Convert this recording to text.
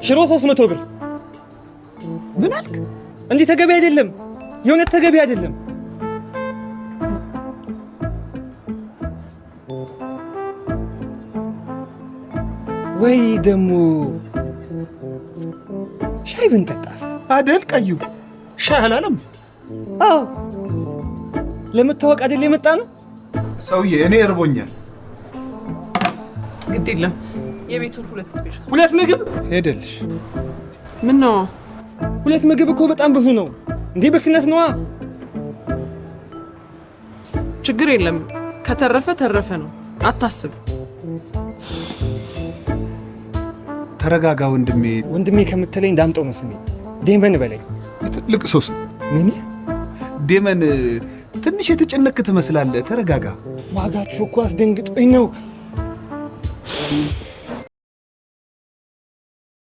ሽሮ 300 ብር። ምን አልክ? እንዲህ ተገቢ አይደለም። የእውነት ተገቢ አይደለም። ወይ ደግሞ ሻይ ብንጠጣስ? አደል ቀዩ ሻይ አላለም? አዎ፣ ለመታወቅ አይደል የመጣ ነው። ሰውዬ እኔ እርቦኛል። ግድ የለም፣ የቤቱን ሁለት special። ሁለት ምግብ? ሄደልሽ። ምን ነው? ሁለት ምግብ እኮ በጣም ብዙ ነው። እንዲህ ብክነት ነዋ። ችግር የለም፣ ከተረፈ ተረፈ ነው፣ አታስብ። ተረጋጋ ወንድሜ። ወንድሜ ከምትለኝ ዳምጠው ነው ስሜ። ዴመን በለኝ። የትልቅ ሰው ስም። ምን? ዴመን፣ ትንሽ የተጨነክ ትመስላለህ። ተረጋጋ። ዋጋችሁ እኮ አስደንግጦኝ ነው።